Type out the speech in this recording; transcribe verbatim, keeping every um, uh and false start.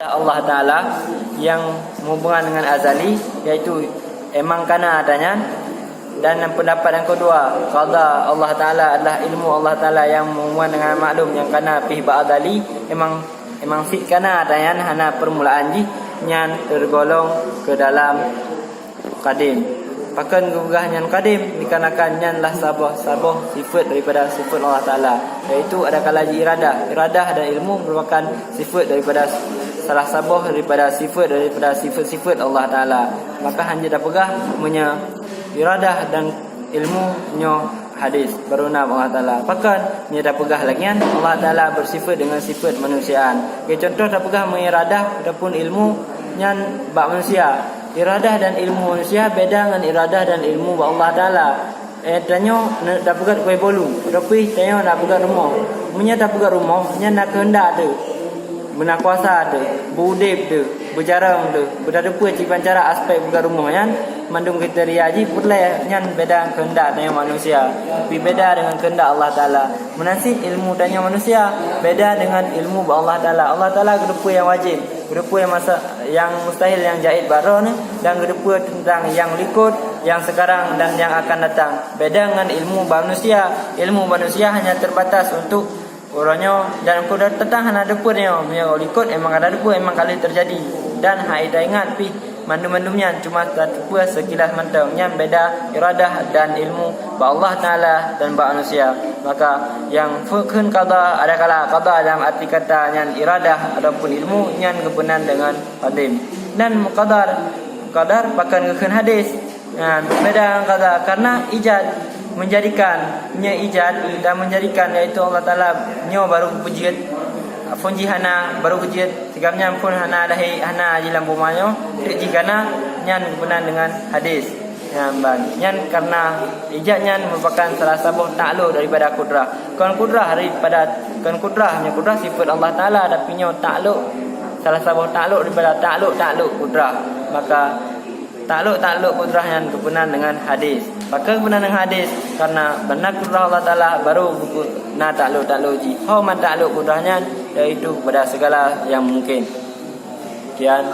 Allah Taala nyang meuhubungan dengan azali, yaitu emang kana ata nyan. Dan pendapat yang kedua, qada Allah Taala adalah ilmu Allah Taala nyang meuhubungan dengan maklum nyang kana pih bak azali, emang, emang sit kana ata nyan hana permulaan jih, nyan tergolong ke dalam qadim. Pakon geupeugah nyan qadim? Dikarenakan nyan lah saboh-saboh sifat daripada sifat Allah Taala, yaitu ada kala jih iradah. Iradah dan ilmu merupakan sifat daripada, salah saboh daripada sifat daripada sifat-sifat Allah Taala. Maka hana tapeugah meunyoe iradah dan ilmu nyoe hadis, baru na Allah Taala. Pakon? Meunyoe tapeugah lagèe nyan, Allah Taala bersifat dengan sifat manusiaan. Oke, contoh tapeugah meunyoe iradah ataupun ilmu nyan bak manusia. Iradah dan ilmu manusia beda ngon iradah dan ilmu bak Allah Taala. Eh, tanyoe na-, tapeugöt kué bolu, tapi tanyoe na peugöt rumoh. Meunyoe tapeugöt rumoh, nyan na keuheundak teuh. Beuna kuasa teuh, beu udép teuh, beujareueng teuh, beutateupeue kiban cara aspek peugöt rumoh nyan, mandum kriteria jih peureulèe, nyan beda keuheundak tanyoe manusia. Tapi beda dengan keuheundak Allah Taala. Meunan cit ilmu tanyoe manusia beda dengan ilmu bak Allah Taala. Allah Taala geuteupeue nyang wajéb, geuteupeue nyang masa-, nyang mustahil, nyang jaiz bak droeneuh, dan geuteupeue teuntang nyang likot, nyang seukarang, dan nyang akan datang. Beda ngon ilmu manusia. Ilmu manusia hanya terbatas untuk uroe nyoe, dan keu teuntang hana teupeue nyoe. Meunyoe likot, emang ka teupeue, emang ka lheueh teujadi. Dan hana taingat pih mandum-mandum nyan, cuma tateupeue seukilas mantong. Nyan beda iradah dan ilmu bak Allah Taala dan bak manusia. Maka nyang geukheun qada, ada kala qada dalam arti kata nyan iradah ataupun ilmu, nyan geupeunan dengan qadim. Dan qadar, qadar pakon geukheun hadis. Nah, beda dengan qada karena ijad, menjadikan, nyoe ijad dan menjadikan, yaitu Allah Taala nyoe baru geujeuet, phôn jih hana, baru geujeuet, sigam nyan phôn hana lahé, hana jilam buma nyoe, teuk jih kana, nyan geupeunan dengan hadis. Nyan ban. Nyan karena ijad nyan merupakan salah saboh takluk daripada kudrah. Kon kudrah daripada, kon kudrah, nyoe kudrah sifat Allah Taala, tapi nyoe takluk, salah saboh takluk daripada takluk-takluk kudrah. Maka takluk-takluk kudrah nyan geupeunan dengan hadis. Pakon geupeunan dengan hadis? Karena banda kudrah Allah Taala baru geupeu-, na takluk-takluk jih. Ho man takluk kudrah nyan, yaitu pada segala yang mungkin. Kian.